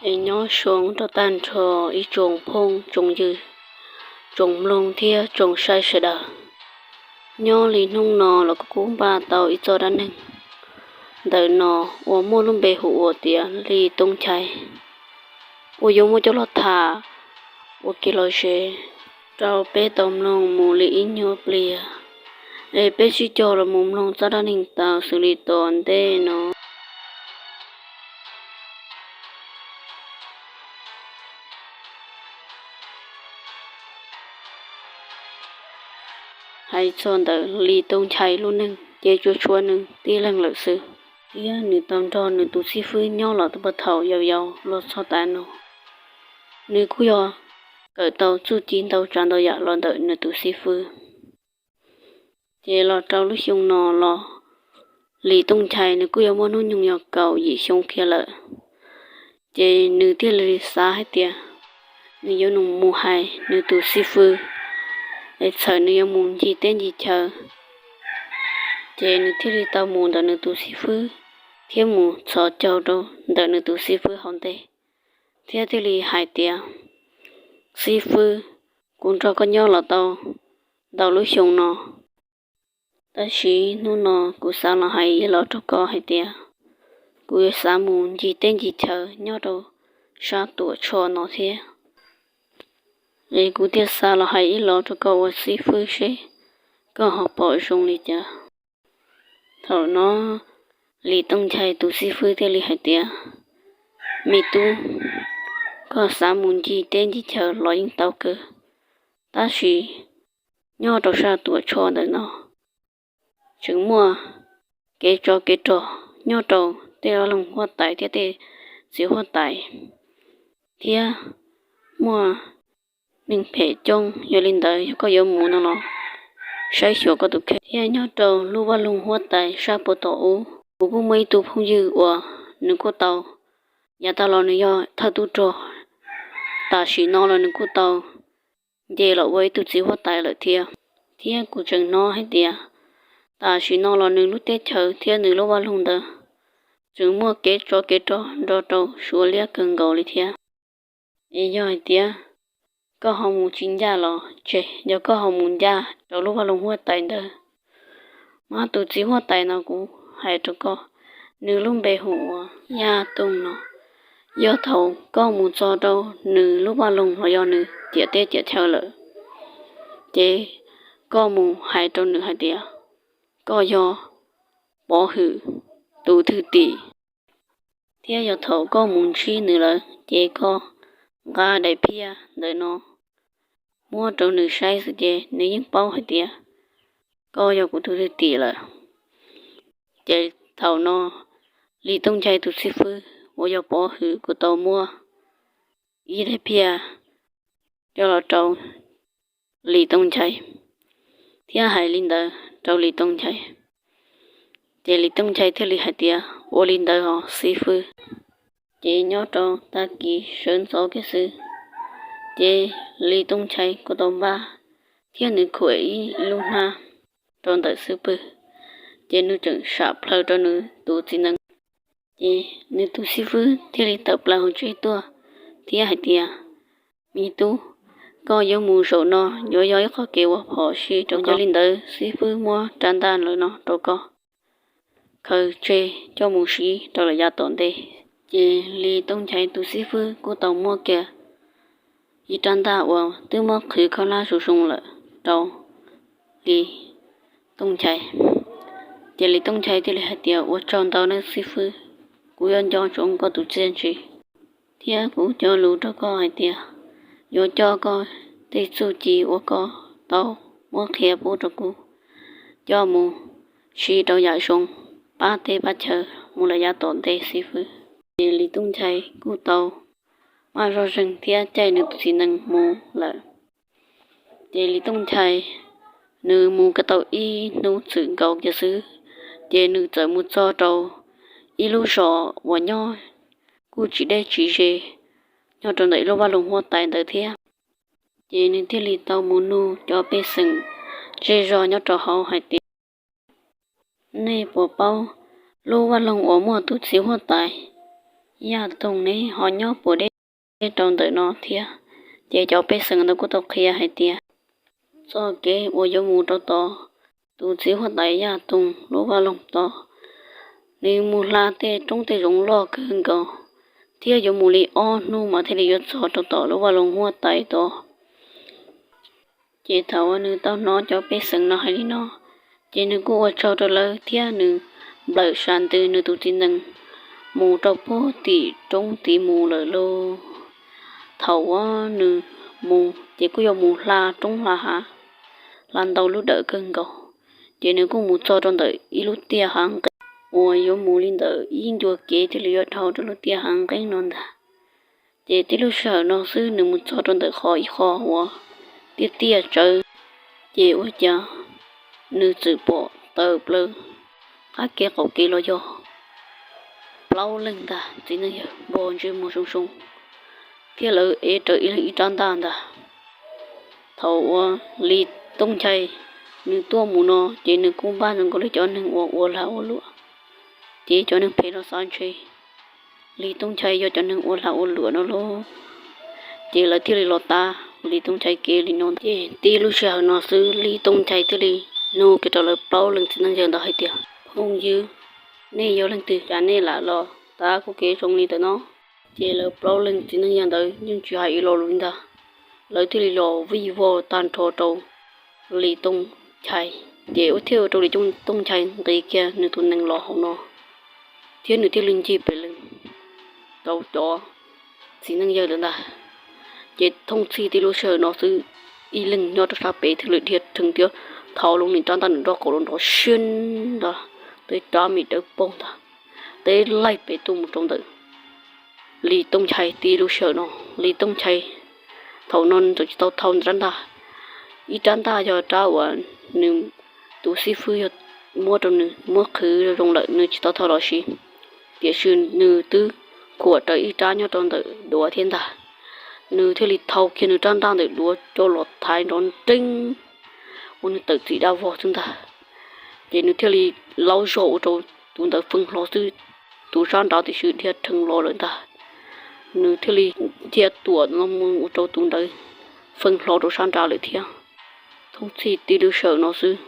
Es nyob zoo rau tag nrho ib tsoom phooj tsoom ywg, tsoom mloog thiab tsoom saib sawv daws. Nyob li hnub no los kuv kuj npaj tau ib txoj dab neeg ntawm no uas muaj lub npe hu ua tias Lis Tooj Nchai, uas yuav muab coj los tham ua kev lom zem rau peb tau mloog mus li ib nyuag pliag. Es peb sib cog los mus mloog txoj dab neeg tau xws li tom ntej no. Hais txog ntawm Lis Tooj Nchai lub neej ces tsuas tshuav nws tib leeg lawm xwb, thiab nws tau nrog nws tus xib fwb nyob los tau puag thaum yau yau los txog tav no. Nws kuj yog kawm tau txuj ci ntau tsav ntau yam los ntawm nws tus xib fwb. Ces los rau lub xyoo no los Lis Tooj Nchai nws kuj yuav muaj hnub nyoog yog kaum yim xyoo kiag lawm. Ces nws thiaj li xav hais tias nws yuav mus hais nws tus xib fwb es txhawm nws yuav mus ncig teb ncig chaw. Ces nws thiaj li tau mus ntawm nws tus xib fwb thiab mus txhos caug rau ntawm nws tus xib fwb hauv ntej, thiab thiaj li hais tias, Xib fwb, kuv nrog koj nyob los tau ntau lub xyoo no, tab sis hnub no kuv xav los hais ib los rau koj hais tias kuv yuav xav mus ncig teb ncig chaw nyob rau sab Tuam Tshoj no thiab. Es kuv thiaj xav los hais ib los rau koj ua xib fwb seb koj ho pom zoo li cas. Thaum no Lis Tooj Nchai tus xib fwb thiaj li hais tias, Me tub, koj xav mus ncig teb ncig chaw los yeej tau kawg, tab sis nyob rau sab Tuam Tshoj ntawm no tseem muaj kev tsov kev rog nyob rau tej vaj loog huab tais thiab tej txiv huab tais, thiab muaj neeg phem coob. Yog li ntawd yog koj yuav mus no los saib xyuas koj tus kheej thiab nyob rau lub vaj loog huab tais sab puag tom ub. Kuv kuj muaj ib tug phooj ywg uas nws kuj tau, yav tag los nws yog thawj tub rog, tam sim no los nws kuj tau nce los ua ib tug txiv huab tais lawm thiab. Thiab kuv tseem hnov hais tias tam sim no los nws lub teb chaws thiab nws lub vaj loog ntawd tseem muaj kev tsov kev rog nrog rau Suav liab kawg nkaus li thiab. Es yog hais tias koj ho mus tsis ncaj los tseg, yog koj ho mus ncaj rau lub vaj loog huab tais ntawd, mas tus txiv huab tais no kuv hais rau koj, nws lub npe hu ua Yaj Tooj no. Yog thaum koj mus txog rau nws lub vaj loog los yog nws ciam teb ciam chaw lawm, ces koj mus hais rau nws hais tias koj yog Pov Hwm tus thwj tim, thiab yog thaum koj mus ntsib nws lawm ces koj nqa daim phiaj ntawm no muab rau nws saib xwb ces nws yeej paub hais tias koj yog kuv tus thwj tim lawm. Ces thaum no Lis Tooj Nchai tus xib fwb uas yog Pov Hwm kuj tau muab ib daim phiaj coj los rau Lis Tooj Nchai, thiab hais li ntawd rau Lis Tooj Nchai. Ces Lis Tooj Nchai thiaj li hais tias, Ua li ntawd os xib fwb. Ces nyob rau tag kis sawv ntxov kiag xwb, ces Lis Tooj Nchai kuj tau npaj thiab nws khuam ib lub hnab rau ntawm xub pwg, ces nws tseem sam plaws rau nws tus txiv nees. Ces nws tus xib fwb thiaj li tawm plaws hauv tsev tuaj thiab hais tias, Me tub, koj yuav mus zaum no yuav yog ib qho kev ua phom sij rau koj. Yog li ntawd xib fwb muab rab ntaj ntawm no rau koj khaws tseg coj mus siv rau lawm yav tom ntej. Ces Lis Tooj Nchai tus xib fwb kuj tau muab kiag ib rab ntaj uas twb muab qhwv khaub hlab zoo zoo lawm rau Lis Tooj Nchai. Ces Lis Tooj Nchai thiaj li hais tias, Ua tsaug ntau nawb xib fwb, kuv yuav nco ntsoov koj tus txiaj ntsig, thiab kuv cog lus rau koj hais tias yuav coj koj tej txuj ci uas koj tau muab qhia pub rau kuv coj mus siv rau yam zoo, pab teb pab chaw mus lawm yav tom ntej xib fwb. Ces Lis Tooj Nchai kuj tau maj zog zeeg thiab caij nws tus txiv nees mus lawm. Ces Lis Tooj Nchai nws mus ko tau ib hnub txwm nkaus kiag xwb, ces nws txawm mus txog rau ib lub zos uas nyob kuj tsis deb tsis ze, nyob rau ntawm ib lub vaj loog huab tais ntawd thiab. Ces nws thiaj li tau mus nug cov pej xeem zej zog nyob rau hauv hais tias, Nej puas paub lub vaj loog uas muaj tus txiv huab tais Yaj Toog neb ho nyob puas deb rau ntawm no thiab? Ces cov pej xeem ntawd kuj tau qhia hais tias txoj kev uas yuav mus rau tom tus txiv huab tais Yaj Toog lub vaj loog tod, nws mus hla tej roob tej zoov loj kawg nkaus, thiab yuav mus li ob hnub mas thiaj li yuav txog rau tom lub vaj loog huab tais tod. Ces thaum uas nws tau hnov cov pej xeem no hais li no, ces nws kuj ua tsaug rau lawv thiab nws nplawm sam ntws nws tus txiv nees mus rau puag tim roob tid mus lawm lauj. Thaum uas nws mus ces kuj yuav mus hla roob hla hav, hla ntau lub dawm kawg nkaus. Ces nws kuj mus txog rau ntawm ib lub tiaj hav nqeeb uas yuav mus li ntawm ib ncua kev thiaj li yuav dhau rau lub tiaj hav nqeeb no ntag. Ces tib lub sij hawm no xwb nws mus txog rau ntawm qhov ib qho uas tiaj tiaj tsawv, ces ua cas nws txawm pom tawm plaws qab kev qaum kev los yog plaub leeg ntag, txiv neej yawg npog ntsej muag zoo zoo, thiab lawv ev raws ib leeg ib rab ntaj ntag. Thaum uas Lis Tooj Nchai nws tuaj mus no ces nws kuj npaj zoo nkaus li cov neeg uas ua lag ua luam, ces cov neeg phem no xav ntshe Lis Tooj Nchai yog cov neeg ua lag ua luam no lauj. Ces lawv thiaj li los tav Lis Tooj Nchai kev li no. Ces tib lub sij hawm no xwb Lis Tooj Nchai thiaj li nug kiag rau lawv plaub leeg txiv neej yawg ntawd hais tias, phooj ywg, nej yog leej twg cas nej lam los tav kuv kev zoo li ntawm no? Ces lawv plaub leeg txiv neej yawg ntawd yeej tsis hais ib lo lus li ntag, lawv thiaj li los vij vog tag nrho rau Lis Tooj Nchai. Ces ua thiaj ua rau Lis Tooj Nchai nqis kiag nws tus nees los hauv no, thiab nws thiaj li ncig pem lees rau cov txiv neej yawg lawm ntag. Ces thooj txhij tib lub sij hawm no xwb, ib leeg nyob rau sab pem thiaj li dhia rhees thiab thau loo nws rab ntaj nws nroj qaum los nrov siab ntag, tej rab me dawb paug ntag, teb laij pem tuaj mus rau ntawm Lis Tooj Nchai. Tib lub sij hawm no Lis Tooj Nchai thaum no nws tseem tsis tau thau rab ntaj, ib rab ntaj yog rab uas nws tus xib fwb yog muab rau nws muab qhwv zoo lawm nws tsis tau thau los siv, tiam sis nws twb khuam raws ib rab nyob rau ntawm duav thiab ntag. Nws thiaj li thau kiag nws rab ntaj ntawm duav coj los thaiv nrov nreeb ua nws tawm txim dab vog xwb ntag. Ces nws thiaj li laub zog ua rau tus ntawd feej hlo xwb, tus sab nraud tiam sis dhia rhees los lawm ntag. Nws thiaj li dhia tuam no mus ua rau tus ntawd feej hlo rau sab nraud lawm thiab. Thooj txhij tib lub sij hawm no xwb,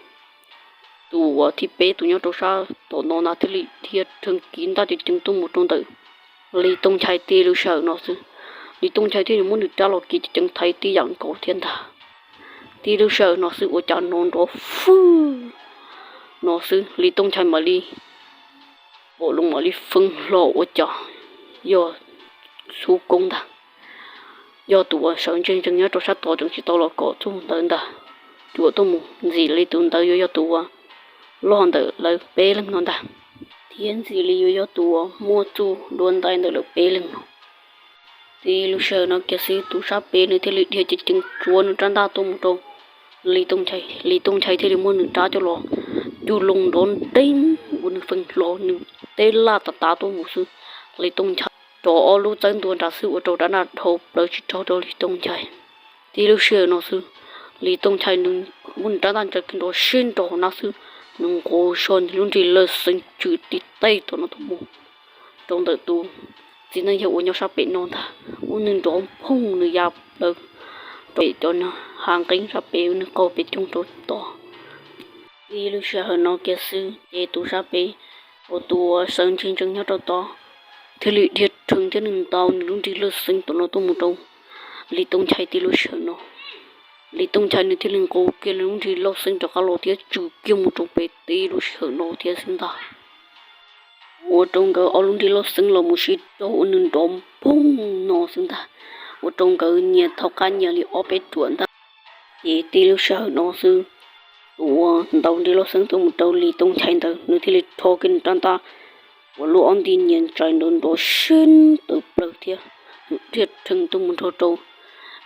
tus uas thib peb tus nyob rau sab tom no ntag thiaj li dhia rhees kiv ntaj ceev ceev tuaj mus rau ntawm Lis Tooj Nchai. Tib lub sij hawm no xwb, Lis Tooj Nchai thiaj li muab nws rab los kiv ceev ceev thaiv tib yam nkaus thiab ntag. Tib lub sij hawm no xwb ua cas hnov nrov fwj no xwb Lis Tooj Nchai mam li pom loo mam li feej hlo ua cas yog xub koob ntag. Yog tus uas sawv ntsees ntsees nyob rau sab tod tseem tsis tau los kom txuj ntawd ntag, cuam tuaj mus ntxim li tus ntawd yuav yog tus uas loj ntawm lawv peb leeg no ntag, thiab ntxim li yuav yog tus uas muaj txuj dua ntais ntawm lawv peb leeg no. Tib lub sij hawm no kiag xwb tus sab pem nws thiaj li dhia ceev ceev tsuav nws rab ntaj tuaj mus rau Lis Tooj Nchai. Lis Tooj Nchai thiaj li muab nws rab coj los cug loo nrov nreeb ua nws feej hlo, nws teb laj tav tav tuaj mus xwb, Lis Tooj Nchai rov ob lub txawb ntua nrad xwb ua rau rab ntaj dhau plaws tsis raug rau Lis Tooj Nchai. Tib lub sij hawm no xwb, Lis Tooj Nchai nws muab nws rab ntaj ntsaws kiag nrov siab nrog hauv nab xwb, nws nqus zog nws lub nrig lawj xeev tswm tib teg tom no tuaj mus rau ntawm tus txiv neej yawg uas nyob sab pem no ntag, ua nws nrov phooj nws ya plaws rau cov hav nqeeb sab pem, nws qaug pes coog rau tod. Tib lub sij hawm no kiag xwb ces tus sab pem uas tus uas sawv ntsees ntsees nyob rau tod thiaj li dhia rhees thiab nws ntaus nws lub nrig lawj xeev tom no tuaj mus rau Lis Tooj Nchai. Tib lub sij hawm no Lis Tooj Nchai nws thiaj li nqus kiag nws lub nrig lawj xeev rov qab los thiab tswm kiag mus rau pem. Tib lub sij hawm no thiab xwb ntag, ua rau nkawd ob lub nrig lawj xeev los mus sib raug ua nws nrov phooj no xwb ntag, ua rau nkawd nyias thaub qab nyias li ob peb ruam ntag. Ces tib lub sij hawm no xwb, tus uas ntaus nrig lawj xeev tuaj mus rau Lis Tooj Nchai ntawd nws thiaj li rho kiag nws rab ntaj uas lub ob nti nyias ntsais nrov nrov siab tawm plaws thiab nws dhia rhees tuaj mus nrog rau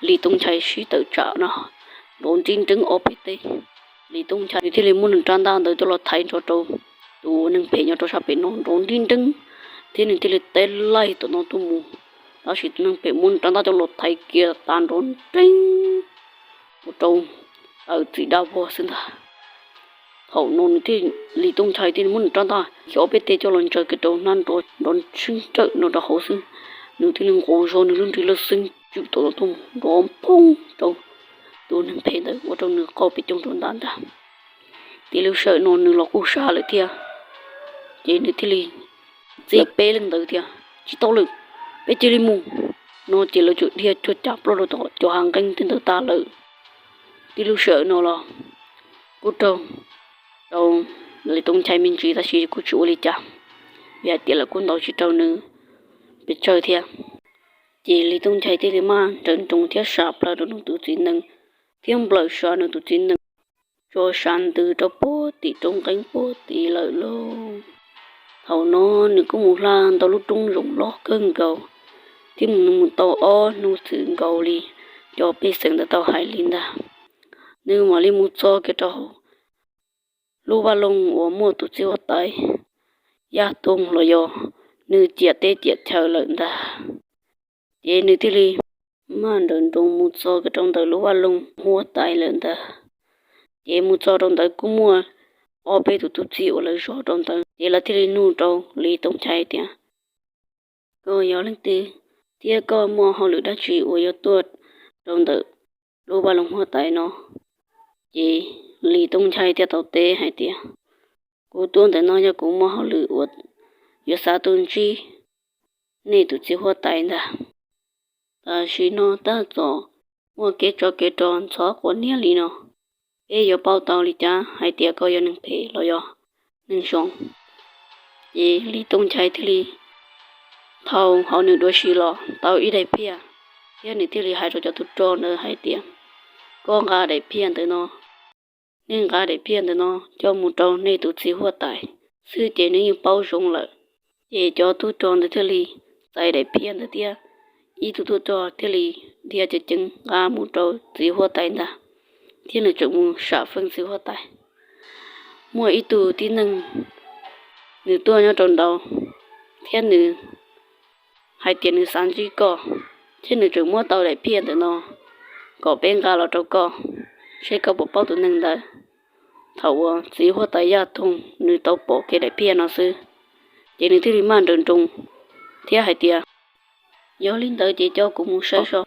Lis Tooj Nchai sib tawm tsam no nrov nrib nreeb ob peb teg. Lis Tooj Nchai nws thiaj li muab nws rab ntaj ntawd coj los thaiv nrog rau tus neeg phem nyob rau sab pem no nrov nrib nreeb, thiab nws thiaj li teb laij tom no tuaj mus. Tab sis tus neeg phem muab nws rab ntaj coj los thaiv kiag tas nrov nreeb ua rau tawm txim dab vog xwb ntag. Thaum no nws thiaj, Lis Tooj Nchai thiaj muab nws rab ntaj khiav ob peb teg coj los ntsaws kiag rau hnab nrov sib nrawm no rau hauv xwb. Nws thiaj li nqus zog nws lub nrig laj xeeb tswm tom tuaj nrov phooj rau tus neeg phem ntawd ua rau nws qaug pes coog rau ntawd ntag. Ces lub sij hawm no nws los kuj sab lawm thiab, ces nws thiaj li txib peb leeg ntawd tias, Tsis tau lawm, peb cia li mus. No ces lawv txawm dhia cuag cas ploj rau tom cov hav nqeeb tej ntawd tas lawm. Tib lub sij hawm no los kuj raug rau Lis Tooj Nchai me ntsis tab sis kuj tsis ua li cas, vim hais tias lawv kuj ntaus tsis raug nws pes tsawg thiab. Ces Lis Tooj Nchai thiaj li maj nrawm nroos thiab sam plaws rau nws tus txiv nees, thiab nplawm sam nws tus txiv nees tso sam ntws rau puag tim roob nqeeb puag tim lawm lauj. Thaum no nws kuj mus hla ntau lub roob zoov loj kawg nkaus, thiab mus tau ob hnub txwm nkaus li cov pej xeem ntawd tau hais li ntag. Nws mam li mus txog kiag rau hauv lub vaj loog uas muaj tus txiv huab tais Yaj Toog los yog nws ciam teb ciam chaw lawm ntag. Ces nws thiaj li maj nrawm nroos mus txog kiag rau ntawm lub vaj loog huab tais lawm ntag. Ces mus txog rau ntawd kuj muaj ob peb tus tub txib uas lawv zov rau ntawd, ces lawv thiaj li nug rau Lis Tooj Nchai tias, Koj yog leej twg, thiab koj muaj hauj lwm dab tsi uas yuav tuaj rau ntawm lub vaj loog huab tais no? Ces Lis Tooj Nchai thiaj tau teb hais tias, Kuv tuaj ntawm no yog kuv muaj hauj lwm uas yuav xav tuaj ntsib nej tus txiv huab tais ntag. Tam sim no tab tom muaj kev tsov kev rog ntxhov quav niab li no, peb yuav paub tau li cas hais tias koj yog neeg phem los yog neeg zoo? Ces Lis Tooj Nchai thiaj li thau hauv nws dua si los tau ib daim phiaj, thiab nws thiaj li hais rau cov tub rog ntawd hais tias, Koj nqa daim phiaj ntawm no, nej nqa daim phiaj ntawm no coj mus rau nej tus txiv huab tais xwb ces nws yeej paub zoo lawm. Ces cov tub rog ntawd thiaj li txais daim phiaj ntawd thiab ib tug tub rog thiaj li dhia ceev ceev nqa mus rau txiv huab tais ntag, thiab nws tseem mus sam feej txiv huab tais. Muaj ib tug tib neeg nws tuaj nyob rau nraud, thiab nws hais tias nws xav ntsib koj, thiab nws tseem muab tau daim phiaj ntawm no kom peb nqa los rau koj, seb koj puas paub tus neeg ntawd. Thaum uas txiv huab tais Yaj Toog nws tau pom kiag daim phiaj no xwb, ces nws thiaj li maj nrawm nroos thiab hais tias, Yog li ntawd ces coj kuv mus saib so.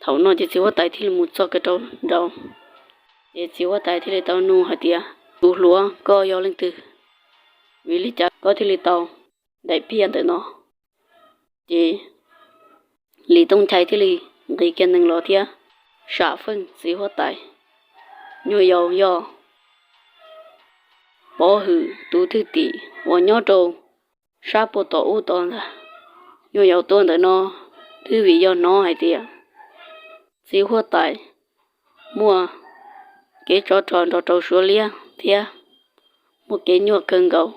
Thaum no ces txiv huab tais thiaj li mus txog kiag rau nraud, ces txiv huab tais thiaj li tau nug hais tias, Tus hluas, koj yog leej twg? Vim li cas koj thiaj li tau daim phiaj ntawm no? Ces Lis Tooj Nchai thiaj li nqis kiag nees los thiab sam feej txiv huab tais, Nyuam yaus yog Pov Hwm tus thwj tim uas nyob rau sab puag tom ub tod ntag. Nyuam yaus tuaj ntawm no twb vim yog hnov hais tias txiv huab tais muaj kev tsov rog nrog rau Suav liab thiab muaj kev nyuaj kawg nkaus.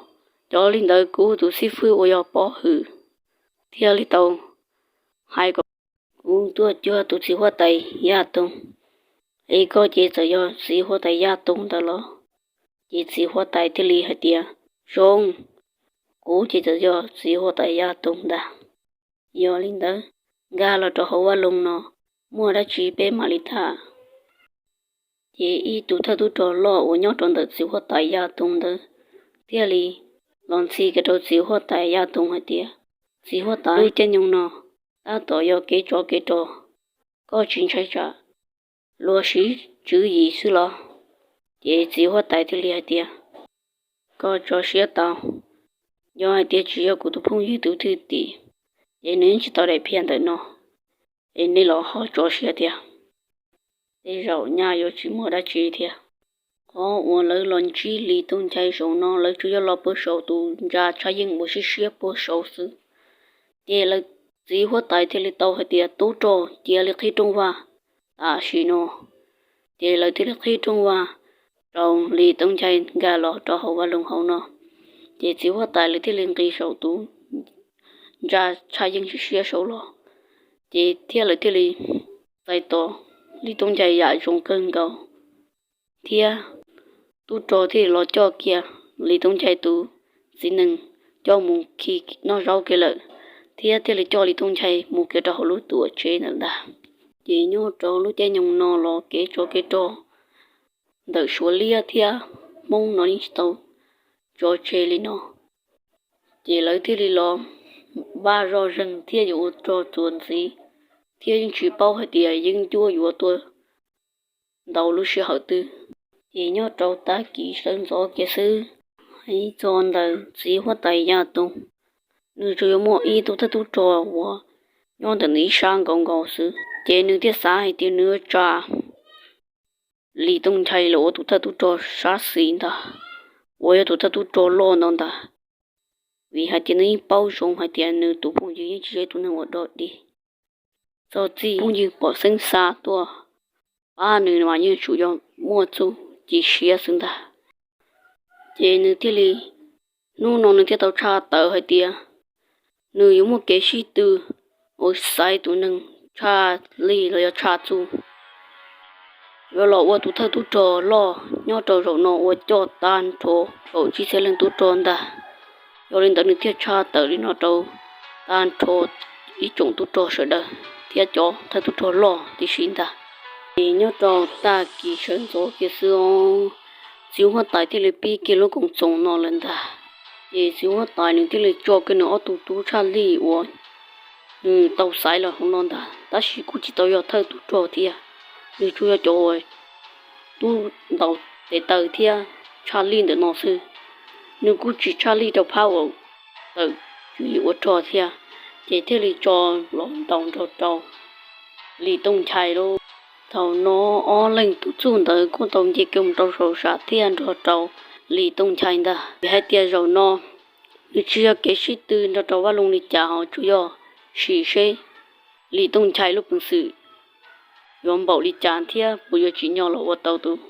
Yog li ntawd kuv tus xib fwb uas yog Pov Hwm thiaj li tau hais kom kuv tuaj cuag tus txiv huab tais Yaj Toog. Es koj ces txawm yog txiv huab tais Yaj Toog ntawd los? Ces txiv huab tais thiaj li hais tias, Zoo, kuv ces txawm yog txiv huab tais Yaj Toog ntag. Yog li ntawd, nkag los rau hauv vaj loog no, muaj dab tsi peb mam li tham. Ces ib tug thawj tub rog loj uas nyob rau ntawm txiv huab tais Yaj Toog ntawd thiaj li los ntxhi kiag rau txiv huab tais Yaj Toog hais tias, Txiv huab tais, lub caij nyoog no tab tom yog kev tsov kev rog, koj tsis ntshai tsam luag siv tswv yim xwb los? Ces txiv huab tais thiaj li hais tias, Koj tso siab tau, yog hais tias tsis yog kuv tus phooj ywg tus thwj tim, ces nws yeej tsis tau daim phiaj ntawm no. Es nej los ho tso siab tias tej zaum nyaj yuav tsis muaj dab tsi thiab. Qhov uas lawv los ntsib Lis Tooj Nchai zaum no lawv tsuas yog los puag saum tus ntsa tshaj yeej uas siab siab puag saud xwb. Ces lawv txiv huab tais thiaj li tau hais tias, Tub rog, cia li qhib rooj vag tam sim no. Ces lawv thiaj li qhib rooj vag rau Lis Tooj Nchai nkag los rau hauv vaj loog hauv no. Ces txiv huab tais lawv thiaj li nqis saum tus ntsa tshaj yeej siab siab saud los, ces thiab lawv thiaj li txais tos Lis Tooj Nchai yam zoo kawg nkaus, thiab tub rog thiaj li los coj kiag Lis Tooj Nchai tus txiv nees coj mus khi noj zaub kiag lawm, thiab thiaj li coj Lis Tooj Nchai mus kiag rau hauv lub tuam tsev ntawd ntag. Ces nyob rau lub caij nyoog no los kev tsov kev rog ntawm Suav liab thiab Hmoob no yeej tsis tau tso tseg li no. Ces lawv thiaj li los vaj zoj zeeg thiab yuav ua rog txuas ntxiv, thiab yeej tsis paub hais tias yeeb ncuab yuav tuaj ntau lub sij hawm twg. Ces nyob rau tag kis sawv ntxov kiag xwb, ib txog ntawm txiv huab tais Yaj Toog, nws tsuas yuav muaj ib tug thawj tub rog uas nyob ntawm nws ib sab nkaus nkaus xwb, ces nws thiaj xav hais tias nws yuav tsa Lis Tooj Nchai los ua tus thawj tub rog sab xis ntag, uas yog tus thawj tub rog loj ntawd ntag, vim hais tias nws yeej paub zoo hais tias nws tus phooj ywg yeej tsis yog ib tug neeg uas dog dig. Txog txij phooj ywg pom xeeb xa tuaj pab nws mas yeej tsuas yog muaj txuj ci siab xwb ntag. Ces nws thiaj li, hnub no nws thiaj tau tshaj tawm hais tias nws yuav muaj kev sib tw uas xaiv tus neeg tshaj lij los yog tshaj txuj, yuav los ua tus thawj tub rog loj nyob rau zaum no ua coj tag nrho kaum tsib txhiab leej tub rog ntag. Yog li ntawd nws thiaj tshaj tawm li no rau tag nrho ib tsoom tub rog sawv daws thiab cov thawj tub rog loj tib si ntag. Ces nyob rau tag kis sawv ntxov kiag xwb, txiv huab tais thiaj li pib kiag lub koom txoos no lawm ntag. Ces txiv huab tais nws thiaj li tso kiag nws ob tug tub tshaj lij uas nws tau xaiv los hauv no ntag, tab sis kuj tsis tau yog thawj tub rog thiab, nws tsuas yog cov tub ntaus tes taw thiab tshaj lij ntawm no xwb. Nws kuj tsis tshaj lij rau phab uas tawm tswv yim ua rog thiab, ces thiaj li tso los ntaus nrog rau Lis Tooj Nchai lauj. Thaum no ob leeg tub txuj ntawd kuj tau nce kiag mus rau saum sam thiaj nrog rau Lis Tooj Nchai ntag. Vim hais tias zaum no nws tsis yog kev sib tw nrog rau Vaj Loog li cas, ho tsuas yog sim seb Lis Tooj Nchai lub peev xwm yuav npaum li cas thiab puas yuav tsim nyog los ua tau tus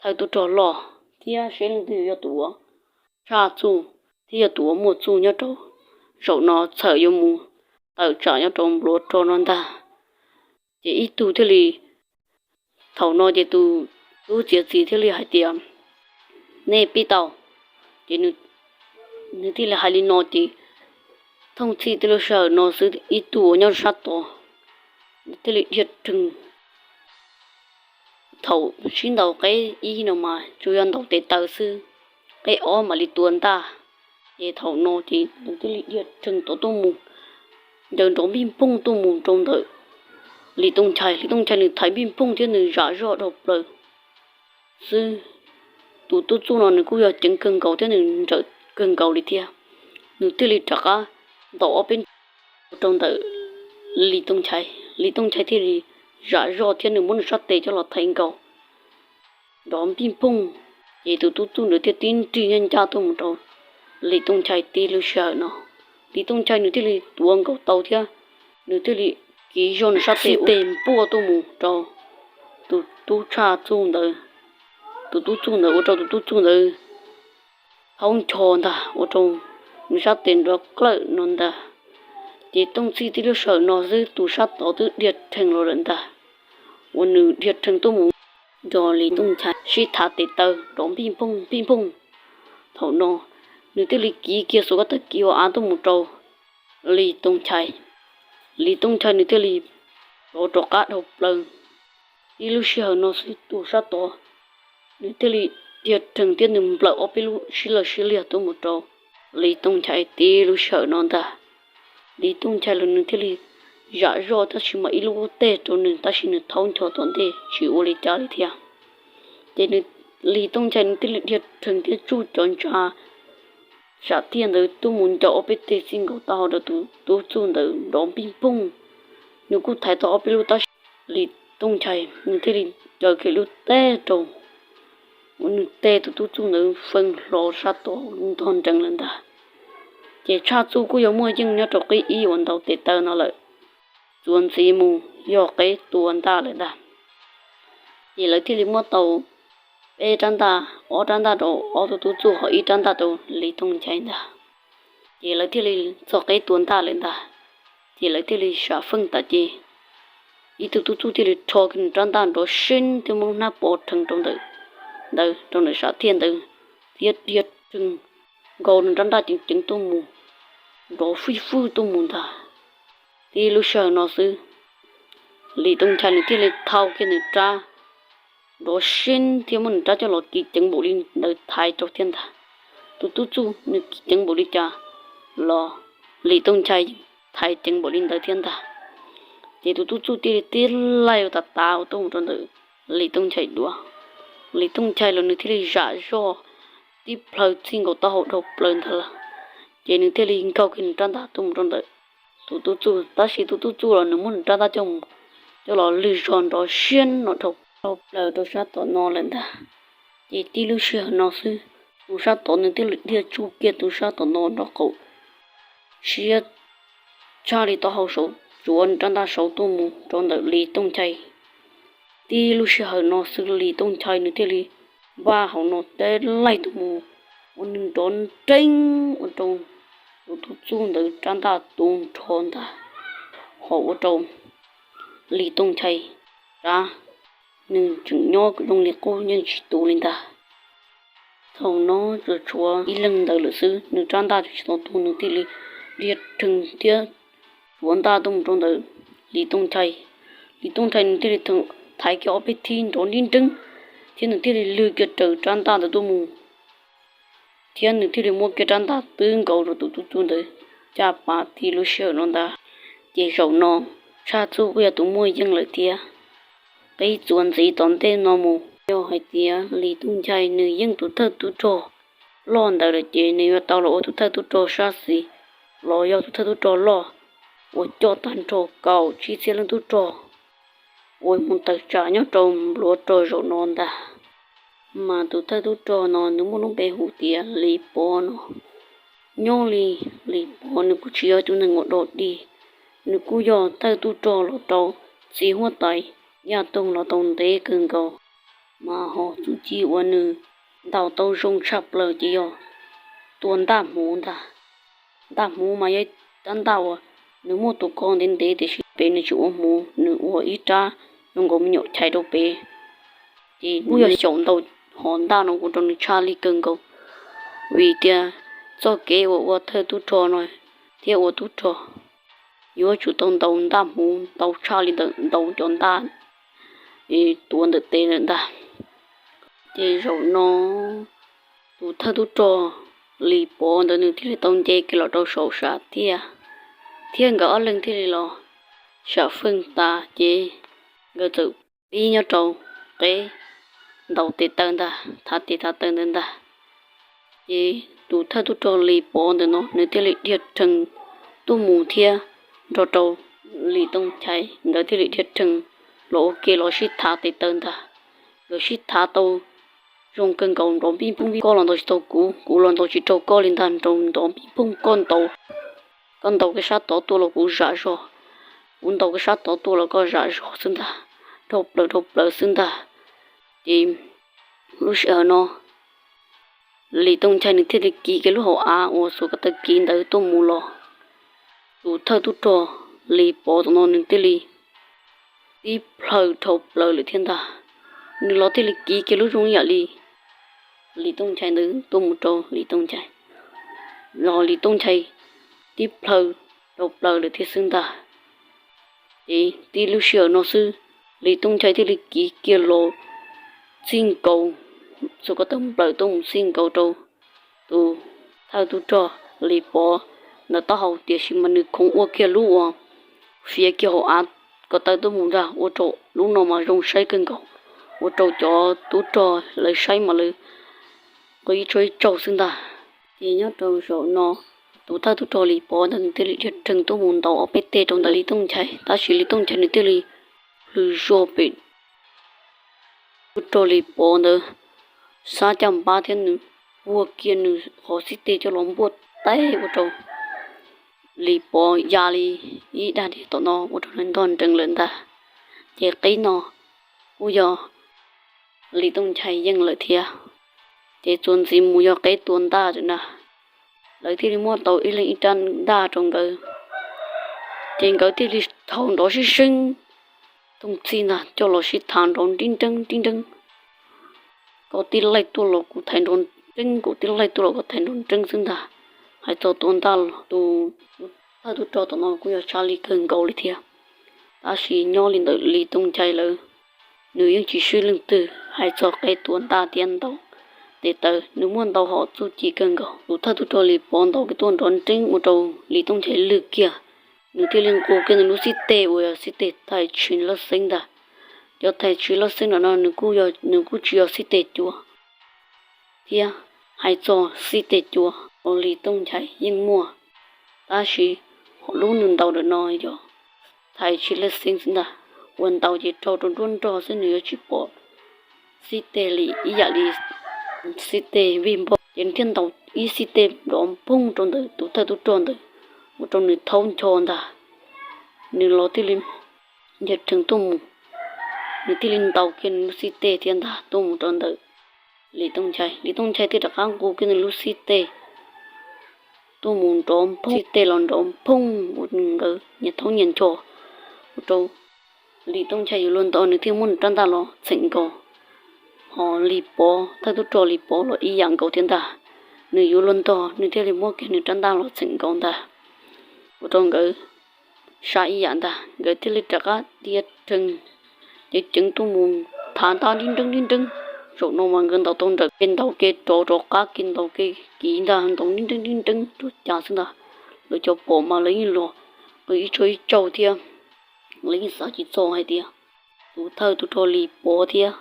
thawj tub rog loj thiab seb leej twg yog tus uas tshaj txuj thiab yog tus uas muaj txuj nyob rau zaum no txhawm yuav mus tawm tsam nyob rau npluav rog no ntag. Ces ib tug thiaj li, thaum no ces tus tub txiav txim thiaj li hais tias, nej pib tau. Ces nws thiaj li hais li no ces thooj txhij tej lub sij hawm no xwb ib tug uas nyob sab tod thiaj li dhia rhees. Thaum sib ntaus qeb ib no mas tsuas yog ntaus tes taw xwb, qeb ob mam li tua ntaj. Ces thaum no ces nws thiaj li dhia rhees tod tuaj mus, ncaws nrov npij npoog tuaj mus rau ntawm Lis Tooj Nchai. Lis Tooj Nchai nws thaiv npij npoog thiab nws zam zoj dhau plaws xwb. Tus tub txuj no nws kuj yog ceev kawg nkaus thiab nws nrawm kawg nkaus li thiab. Nws thiaj li rov qab ntaus ob peb ua rau ntawm Lis Tooj Nchai. Lis Tooj Nchai thiaj li zam zoj thiab nws muab nws sab tes coj los thaiv nkaus nrov npij npoog. Ces tus tub txuj ntawd thiaj tib nrig ncaj ncaj tuaj mus rau Lis Tooj Nchai tib lub sij hawm no. Lis Tooj Nchai nws thiaj li tuav nkaus tau thiab nws thiaj li kiv zog nws sab tes ua tes npuaj tuaj mus rau tus tub tshaj txuj ntawd. Tus tub txuj ntawd ua rau tus tub txuj ntawd thaub ncho ntag, ua rau nws sab tes nrov klawj no ntag. Ces thooj txhij tib lub sij hawm no xwb tus sab tod twb dhia rhees los lawm ntag, uas nws dhia rhees tuaj mus nrog Lis Tooj Nchai sib thav tes taw nrov npij npoog npij npoog. Thaum no nws thiaj li kiv kiag xuas koj tag kiv ua av tuaj mus rau Lis Tooj Nchai. Lis Tooj Nchai nws thiaj li rov rov qab dhau plaws. Tib lub sij hawm no xwb tus sab tod nws thiaj li dhia rhees thiab nws nplawm ob peb lub sib lawg sib liag tuaj mus rau Lis Tooj Nchai tib lub sij hawm no ntag. Lis Tooj Nchai los nws thiaj li zam zoj tab sis mas ib lub tej rau nws tab sis nws thaub ncho tom ntej tsis ua li cas li thiab. Ces nws, Lis Tooj Nchai nws thiaj li dhia rhees thiab tsuj cov ntsa sam thiaj ntawd tuaj mus ncaws ob peb teg txij nkaus taub hau rau tus tub txuj ntawd nrov npij npoog. Nws kuj thaiv tau ob peb lub tab sis Lis Tooj Nchai nws thiaj li caws kiag lub teg rau, uas nws teg tus tub txuj ntawd feej hlo sab tod ntog nrees lawm ntag. Ces tshaj txuj kuj yog muaj yeej nyob rau qib ib uas ntaus tes taw no lawm, txuas ntxiv mus yog qib tua ntaj lawm ntag. Ces lawv thiaj li muab tau peb rab ntaj, ob rab ntaj rau ob tug tub txuj ho ib rab ntaj rau Lis Tooj Nchai ntag. Ces lawv thiaj li txog qib tua ntaj lawm ntag. Ces lawv thiaj li sam feej tas ces ib tug tub txuj thiaj li rho kiag nws rab ntaj nrov seeb thiab muab lub hnab pov rhees rau ntawm ntawd, rau ntawm sam thiaj ntawd, thiab dhia rhees nkaus nws rab ntaj ceev ceev tuaj mus, nrov fij fwj tuaj mus ntag. Tib lub sij hawm no xwb, Lis Tooj Nchai nws thiaj li thau kiag nws rab nrov siab thiab muab nws rab coj los kiv ceev npaum li ntawd thaiv rau thiab ntag. Tus tub txuj nws kiv ceev npaum li cas los Lis Tooj Nchai thaiv ceev npaum li ntawd thiab ntag. Ces tus tub txuj thiaj li tib laig ua tas tas ua tuaj mus rau ntawm Lis Tooj Nchai duav. Lis Tooj Nchai los nws thiaj li zam zoj tib plhaw txij nkaus taub hau dhau plaws ntag lawm. Ces nws thiaj li nkaug kiag nws rab ntaj tuaj mus rau ntawm tus tub txuj, tab sis tus tub txuj los nws muab nws rab ntaj coj mus coj los lwg zog nrov siab no dhau plaws rau sab tom no lawm ntag. Ces tib lub sij hawm no xwb, tus sab tod nws thiaj li dhia tsuj kiag tus sab tom no nraub qaum siab tshaj li taub hau saud, tsuav nws rab ntaj saud tuaj mus rau ntawm Lis Tooj Nchai. Tib lub sij hawm no xwb Lis Tooj Nchai nws thiaj li npaj hauv no tib laig tuaj mus ua nws nrov nreeb ua rau tus tub txuj ntawd rab ntaj tu nrho ntag, ho ua rau Lis Tooj Nchai rab nws tseem nyob zoo li qub yeej tsis tu li ntag. Thaum no tsuas tshuav ib leeg ntawd lawm xwb, nws rab ntaj tsis tau tu, nws thiaj li dhia rhees thiab tsuav ntaj tuaj mus rau ntawm Lis Tooj Nchai. Lis Tooj Nchai nws thiaj li thaiv kiag ob peb thib nrov nreeb nreeb, thiab nws thiaj li lwg kiag raws rab ntaj ntawd tuaj mus, thiab nws thiaj li muab kiag rab ntaj twb nkaus rau tus tub txuj ntawd caj pas tib lub sij hawm no ntag. Ces zaum no Tshaj Txuj kuj yog tus muaj yeej lawm thiab. Qhib txuas ntxiv tom ntej no mus yog hais tias Lis Tooj Nchai nws yeej tus thawj tub rog loj ntawd lawm ces nws yuav tau los ua tus thawj tub rog sab xis los yog tus thawj tub rog loj uas coj tag nrho kaum tsib txhiab leej tub rog uas mus tawm tsam nyob rau npluav rog zaum no ntag. Mas tus thawj tub rog no nws muaj lub npe hu tias Lis Pov no. Nyob li Lis Pov nws kuj tsis yog tus neeg uas dog dig, nws kuj yog thawj tub rog los rau txiv huab tais Yaj Toog los tau ntev kawg nkaus, mas ho txuj ci uas nws ntaus tau zoo tshaj plaws ces yog tua ntaj hmuv ntag. Ntaj hmuv mas yog rab ntaj uas nws muaj tus ko ntev ntev tiam sis pem nws tsis ua hmuv, nws ua ib rab zoo nkaus me nyuam chais rau pem. Ces kuj yog xyaum ntaus hom ntaj no ua rau nws tshaj li kawg nkaus, vim tias txoj kev uas ua thawj tub rog no thiab ua tub rog yuav tsum tau ntaus ntaj hmuv ntau tshaj li ntawm ntaus cov ntaj tuav ntawm tes lawm ntag. Ces zaum no tus thawj tub rog Lis Pov ntawd nws thiaj li tau nce kiag los rau saum sam thiaj, thiab nkawd ob leeg thiaj li los sam feej tas ces nkawd txawm pib nyob rau qeb ntaus tes taw ntag, thav tes thav taw ntawd ntag. Ces tus thawj tub rog Lis Pov ntawm no nws thiaj li dhia rhees tuaj mus thiab nrog rau Lis Tooj Nchai nkawd thiaj li dhia rhees los ua ke los sib thav tes taw ntag. Nkawd sib thav tau zoo kawg nkaus, nrov npij pooj, koj los ntaus tsis tau kuv, kuv los ntaus tsis raug koj li ntag, nrov npij pooj, koj ntaus, koj ntaus kiag sab tod tuaj los kuv zam zog, kuv ntaus kiag sab tod tuaj los koj zam zog xwb ntag, dhau plaws dhau plaws xwb ntag. Ces lub sij hawm no Lis Tooj Nchai nws thiaj li kiv kiag lub hauv av uas xuas ko taw kiv ntawd tuaj mus los, tus thawj tub rog Lis Pov tom no nws thiaj li tib plhaw dhau plaws lawm thiab ntag. Nws los thiaj li kiv kiag lub zoo ib yam li Lis Tooj Nchai ntawd tuaj mus rau Lis Tooj Nchai, los Lis Tooj Nchai tib plhaw dhau plaws lawm thiab xwb ntag. Ces tib lub sij hawm no xwb, Lis Tooj Nchai thiaj li kiv kiag los txij nkaus, xuas ko taw nplawm tuaj mus txij nkaus rau tus thawj tub rog Lis Pov ntawm taub hau, tiam sis mas nws khoov ua kiag lub uas fiav kiag hauv av ko taw tuaj mus ntag, ua rau lub no mas zoo saib kawg nkaus, ua rau cov tub rog lawv saib mas lawv nqis ib tsuag ib tsaug xwb ntag. Ces nyob rau zaum no tus thawj tub rog Lis Pov ntawd nws thiaj li dhia rhees tuaj mus ntaus ob peb teg rau ntawm Lis Tooj Nchai, tab sis Lis Tooj Nchai nws thiaj li plhws zog pem tub rog Lis Pov ntawd sab caj npab thiab nws puag kiag nws qhov xib teg coj los npuaj teb ua rau Lis Pov ya li ib daim diav tom no ua rau nws ntog nrees lawm ntag. Ces qib no kuj yog Lis Tooj Nchai yeej lawm thiab. Ces txuas ntxiv mus yog qib tua ntaj ntag, lawv thiaj li muab tau ib leeg ib rab ntaj rau nkawd. Ces nkawd thiaj li thau nrov sib seeb tooj txhij ntag coj los sib thav nrov nrib nreeb nrib nreeb, koj tib laij tuaj los kuv thaiv nrov nreeb, kuv tib laij tuaj los koj thaiv nrov nreeb xwb ntag. Hais txog tua ntaj los tus thawj tub rog tom no kuj yog tshaj li kawg nkaus li thiab, tab sis nyob li ntawm Lis Tooj Nchai lawv nws yeej tsis swb leej twg. hais txog qe tua ntaj thiab ntaus tes taw, nws muaj ntau hom txuj ci kawg nkaus. Tus thawj tub rog Lis Pov ntaus kiag tuaj nrov nreeb ua rau Lis Tooj Nchai lwj kiag. Nws thiaj li nqus kiag nws lub xib teg uas yog xib teg thais tshis laj xeeb ntag. Cov thais tshis laj xeeb no no nws kuj tsis yog xib teg cua thiab. Hais txog xib teg cua uas Lis Tooj Nchai yeej muaj, tab sis lub nws ntaus ntawm no yog thais tshis laj xeeb xwb ntag. Uas ntaus ces raug rau nruab nrog xwb, nws yuav tsis pom xib teg li ib yam li xib teg vij npog, ces nws thiaj ntaus ib xib teg nrov nphooj rau ntawm tus thawj tub rog ntawd, ua rau nws thaub ncho ntag. Nws los thiaj li ncha rhees tuaj mus, nws thiaj li ntaus kiag nws lub xib teg thiab ntag tuaj mus rau ntawm Lis Tooj Nchai. Lis Tooj Nchai thiaj rov qab nqus kiag nws lub xib teg tuaj mus nrov nphooj, xib teg los nrov nphooj ua nkawd nyias thaub nyias ncho, ua rau Lis Tooj Nchai yuav luag ntog nws thiaj muab nws rab ntaj los txheem nkaus. Ho Lis Pov, thawj tub rog Lis Pov los ib yam nkaus thiab ntag. Nws yuav luag ntog nws thiaj li muab kiag nws rab ntaj los txheem nkaus ntag, ua rau nkawd sab ib yam ntag. Nkawd thiaj li rov qab tia rhees ceev ceev tuaj mus thav ntaj nrib nreeb nrib nreeb. Zaum no mas nkawd ntaus tau nrawm, kev ntaus kev rov rov qab, kev ntaus kev kiv ntag, ntaus nrib nreeb nrib nreeb rau cas xwb ntag. Lawv cov pom mas lawv yeej los qw ib tsaug ib tsaug thiab. Lawv yeej xav tsis txog hais tias tus thawj tub rog Lis Pov thiab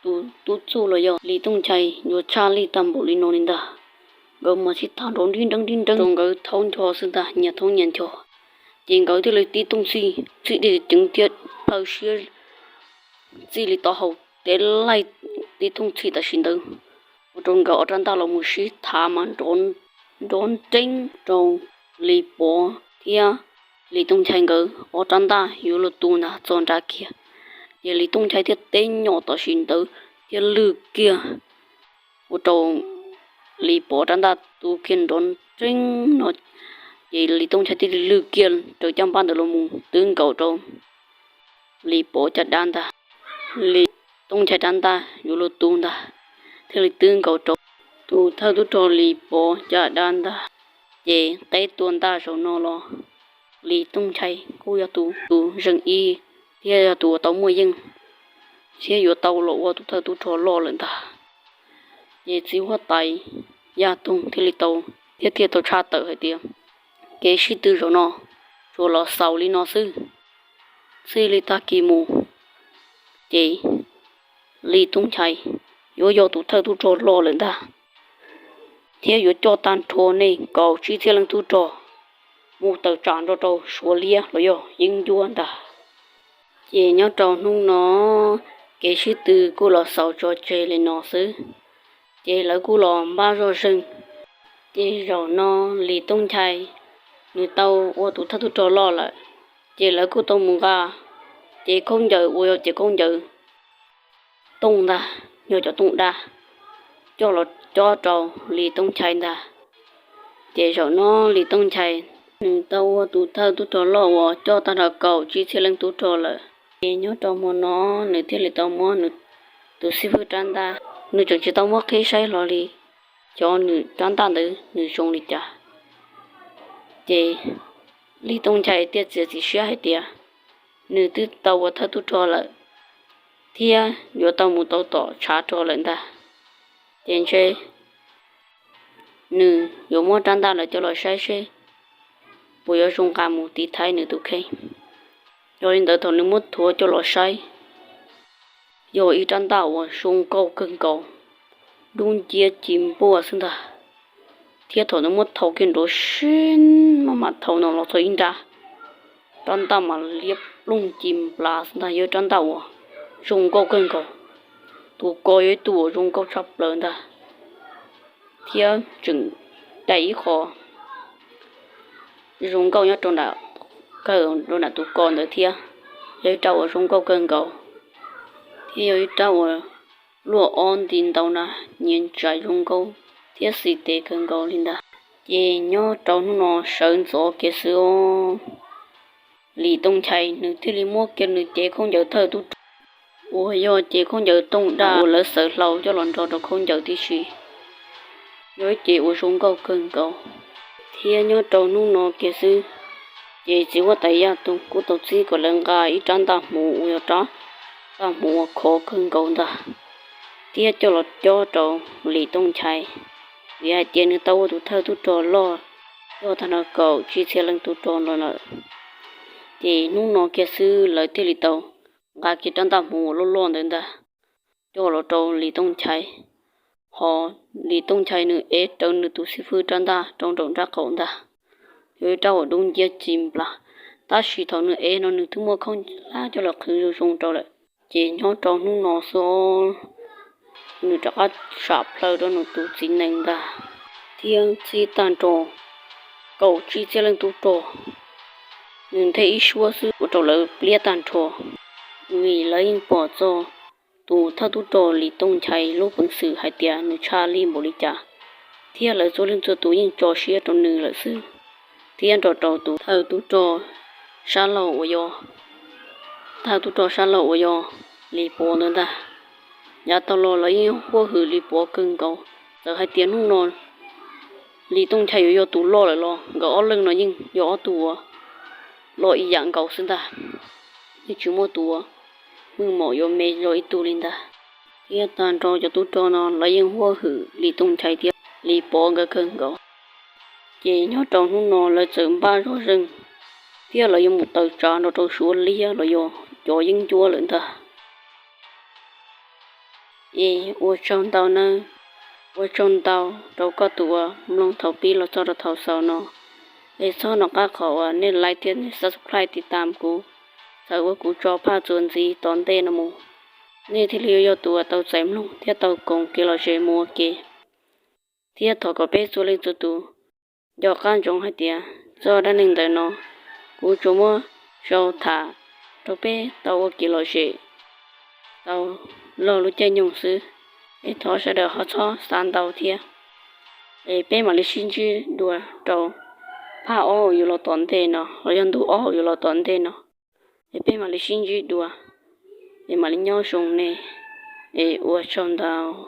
tus tub txuj los yog Lis Tooj Nchai yuav tshaj lij tag npaum li no li ntag. Nkawd mas sib thav nrov nrib nreeb nrib nreeb rau nkawd thaub ncho xwb ntag, nyias thaub nyias ncho. Ces nkawd thiaj li tib tooj txhij, txhij dej ceev thiab plhaw siab txij li tau hau tes laij tib tooj txhij tam sim ntawd, ua rau nkawd ob rab ntaj los mus sib thav mas nrov nreeb rau Lis Pov thiab Lis Tooj Nchai nkawd ob rab ntaj yuav luag tu ntag txog nrad kiag. Ces Lis Tooj Nchai thiaj teb nyom tam sim ntawd thiaj lwj kiag, ua rau Lis Pov rab ntaj tu kiag nrov nreeb no. Ces Lis Tooj Nchai thiaj li lwj kiag raws caj npab ntawd los mus twb nkaus rau Lis Pov caj dab ntag. Lis Tooj Nchai rab ntaj yuav luag tu ntag, thiaj li twb nkaus rau tus thawj tub rog Lis Pov caj dab ntag. Ces qeb tua ntaj zaum no los Lis Tooj Nchai kuj yog tus, tus zeem ib thiab yog tus uas tau muaj yeej thiab yuav tau los ua tus thawj tub rog loj lawm ntag. Ces txiv huab tais Yaj Toog thiaj li tau, thiab thiaj tau tshaj tawm hais tias kev sib tw zaum no tsuas los xaus li no xwb. Txij li tag kis mus ces Lis Tooj Nchai yuav yog tus thawj tub rog loj lawm ntag, thiab yuav coj tag nrho nej kaum tsib txhiab leej tub rog mus tawm tsam nrog rau Suav liab los yog yeeb ncuab ntag. Ces nyob rau hnub no kev sib tw kuj los xaus tso tseg li no xwb. Ces lawv kuj los npaj zoj zeeg. Ces zaum no Lis Tooj Nchai nws tau ua tus thawj tub rog loj lawm, ces lawv kuj tau mus nqa cev khaub ncaws uas yog cev khaub ncaws tooj ntag, yog cov tooj dab, coj los cob rau Lis Tooj Nchai ntag. Ces zaum no Lis Tooj Nchai nws tau ua tus thawj tub rog loj uas coj tag nrho kaum tsib txhiab leej tub rog lawm. Ces nyob rau hmo no nws thiaj li tau muab nws tus xib fwb rab ntaj, nws tseem tsis tau muab qhib saib hlo li, xyov nws rab ntaj ntawd nws zoo li cas. Ces Lis Tooj Nchai thiaj txiav txim siab hais tias nws twb tau ua thawj tub rog lawm thiab yuav tau mus tau tom tshav rog lawm ntag. Ces ntshe nws yuav muab rab ntaj lawm coj los saib seb puas yuav zoo nqa mus tiv thaiv nws tus kheej. Yog li ntawd thaum nws muab thuav coj los saib, yog ib rab ntaj uas zoo nkauj kawg nkaus, dub nciab ci npuaj xwb ntag. Thiab thaum nws muab thau kiag nrov sib maj mam thau no los txog ib nrab, rab ntaj mas liab ploog ci nplas xwb ntag. Yog ib rab ntaj uas zoo nkauj kawg nkaus, tus ko yog ib tug uas zoo nkauj tshaj plaws ntag, thiab tseem cais ib qho zoo nkauj nyob rau nram, kawg rau nram tus ko ntawd thiab. Yog ib rab uas zoo nkauj kawg nkaus, thiab yog ib rab uas luaj ob nti ntau na, nyias ntsais zoo nkauj thiab xis tes kawg nkaus li ntag. Ces nyob rau hnub no sawv ntxov kiag xwb, Lis Tooj Nchai nws thiaj li muab kiag nws cev khaub ncaws thawj tub rog uas yog cev khaub ncaws tooj daj uas lawv xaws hlau coj los nrog rau khaub ncaws tib si. Yog ib cev uas zoo nkauj kawg nkaus, thiab nyob rau hnub no kiag xwb, ces txiv huab tais Yaj Toog kuj tau txib kom lawv nqa ib rab ntaj hmuv uas yog rab npaj hmuv uas khov kawg nkaus ntag, thiab coj los cob rau Lis Tooj Nchai, vim hais tias nws tau ua tus thawj tub rog loj coj tag nrho kaum tsib txhiab leej tub rog no lawm. Ces hnub no kiag xwb lawv thiaj li tau nqa kiag rab ntaj hmuv uas loj loj ntawd ntag coj los rau Lis Tooj Nchai, ho Lis Tooj Nchai nws ev raws nws tus xib fwb rab ntaj rau nraum nraub qaum ntag, yog ib rab uas dub nciab ci nplas, tab sis thaum nws ev no nws twb muab khaub hlab coj los qhwv zoo zoo rau lawm. Ces nyob rau hnub no xwb nws rov qab sam plaws rau nws tus txiv nees ntag, thiab txib tag nrho kaum tsib txhiab leej tub rog, nws nthe ib suab xwb ua rau lawv pliab tag nrho, vim lawv yeej pom txog tus thawj tub rog Lis Tooj Nchai lub peev xwm hais tias nws tshaj lij npaum li cas, thiab lawv txhua leej txhua tus yeej tso siab rau nws lawm xwb, thiab nrog rau tus thawj tub rog sab laug uas yog, thawj tub rog sab laug uas yog Lis Pov ntawd ntag. Yav tag los lawv yeej huaj hwm Lis Pov kawg nkaus, txawm hais tias hnub no Lis Tooj Nchai yuav yog tus loj lawm los nkawd ob leeg no yeej yog ob tug uas loj ib yam nkaus xwb ntag, yeej tsis muaj tus uas hwj maum yuav me zog ib tug li ntag. Thiab tag nrho cov tub rog no lawv yeej huaj hwm Lis Tooj Nchai thiab Lis Pov nkawd kawg nkaus. Ces nyob rau hnub no lawv txawm npaj zoj zeeg, thiab lawv yuav mus taws tsav nrog rau Suav liab los yog cov yeeb ncuab lawm ntag. Es ua tsaug ntau nawb, ua tsaug ntau rau koj tus uas mloog thaum pib los txog rau thaum xaus no. Es txhob nco qab qhov uas nej like thiab nej subscribe tiv tam kuv, txhawm uas kuv tso phaj txuas ntxiv tom ntej no mus, nej thiaj li yuav yog tus uas tau txais mloog thiab tau koom kev lom zem mus ua ke. Thiab thov kom peb txhua leej txhua tus nco qab ntsoov hais tias txoj dab neeg ntawm no kuv tsuas muab sau tham rau peb tau ua kev lom zem, tau log lub caij nyoog xwb. Es thov sawv daws ho txhob xav ntau thiab. Es peb mam li sib ntsib dua rau phaj ob uas yuav los tom ntej no los yog ntu ob uas yuav los tom ntej no. Es peb mam li sib ntsib dua, es mam li nyob zoo nej, es ua tsaug ntau.